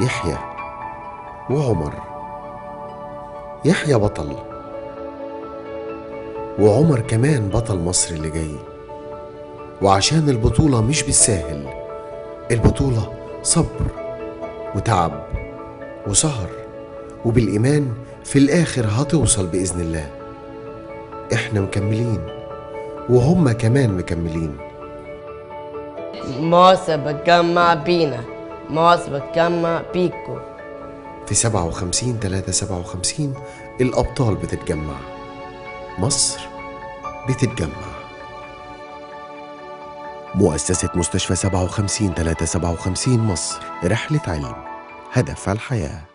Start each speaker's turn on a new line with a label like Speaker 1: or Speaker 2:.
Speaker 1: يحيى وعمر. يحيى بطل، وعمر كمان بطل مصر اللي جاي. وعشان البطولة مش بالساهل، البطولة صبر وتعب وسهر، وبالإيمان في الآخر هتوصل بإذن الله. إحنا مكملين وهم كمان مكملين.
Speaker 2: مصر بتجمع بينا، مصر بتجمع بيكو.
Speaker 1: في 57 3 57 الأبطال بتتجمع، مصر بتتجمع. مؤسسة مستشفى 57 3 57 مصر، رحلة علم هدفها الحياة.